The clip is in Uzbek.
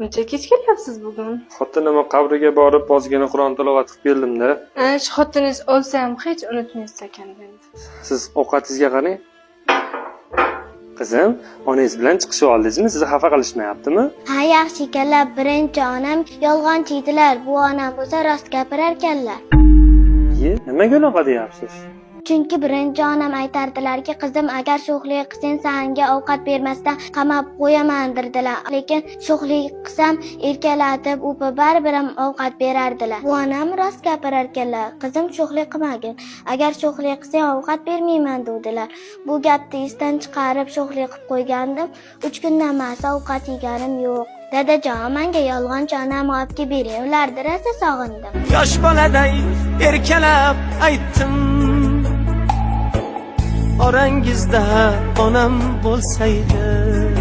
Muncha kech kelyapsiz bugun. Xotinimni qabriga borib, ozgina Qur'on tilovat qilib keldim-da. Ana shu xotiningiz o'lsa ham hech unutmaysiz ekan endi. Siz ovqatingizga qarang. Qizim, onangiz bilan chiqishib oldingizmi? Sizni xafa qilishmayaptimi? Ha, yaxshi ekanlar. Birinchi onam yolg'onchi edilar, bu onam bo'lsa rost gapirarkanlar. Iye, nimaga unaqa deyapsiz? Chunki birinchi onam aytardilarki, qizim, agar sho'xlik qilsang, sanga ovqat bermasdan qamab qo'yaman dirdilar. Lekin sho'xlik qilsam, erkalatib, o'pib, baribir ham ovqat berardilar. Bu onam rost gapirarkanlar. Qizim, sho'xlik qilmagin, agar sho'xlik qilsang, ovqat bermayman dedilar. Bu gapni esdan chiqarib sho'xlik qilib qo'ygandim. 3 kundan masi ovqat yeganim yo'q. Dadajon, manga yolg'onchi onam olib kelib bering, ularni rosa sog'indim. Yosh boladay erkalab aytdim. Orangizda onam bo'lsaydi.